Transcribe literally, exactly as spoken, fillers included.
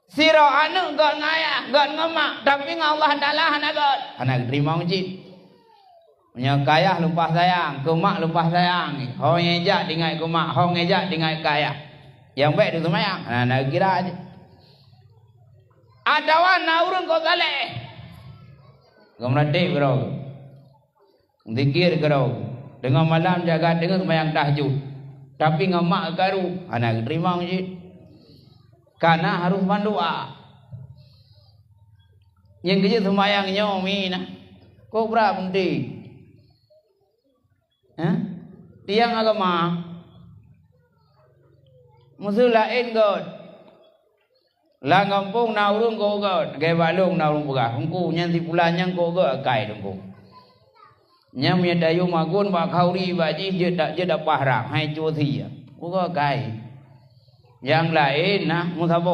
Sidroe aneuk göt ngon ayah, göt ngon mak, tapi ngon Allah Taala hana göt. Hana geuteurimong cit. Meunyoe keu ayah lumpah sayang, keu mak lumpah sayang, ho nyang jak diingat keu mak, ho nyang jak diingat keu ayah. Nyang bèk teuseumayang, hana, hana geukira cit. Atawa na ureueng kok saleh. Geumeuratéb keudroe. Zikir keudroe. Teungoh malam jaga teungeut seumayang tahajud. Tapi ngon mak geukaru, hana geuteurimong cit. Kana harôh mandua. Nyang keujeuet seumayang nyoe mi na. Kok brat meunti? Hah? Tiang agama. Meuseu laén göt. Lam gampông na ureueng kok göt, lagèe bak lôn na ureueng peugah, "Teungku, nyan si pulan nyan kok göt akai, Teungku. Nyan meunyo tayue magun bak khauri bak jih jeuet da-, jeuet dapah rab, hai cue sie. Kok göt akai." Nyang laén na meusaboh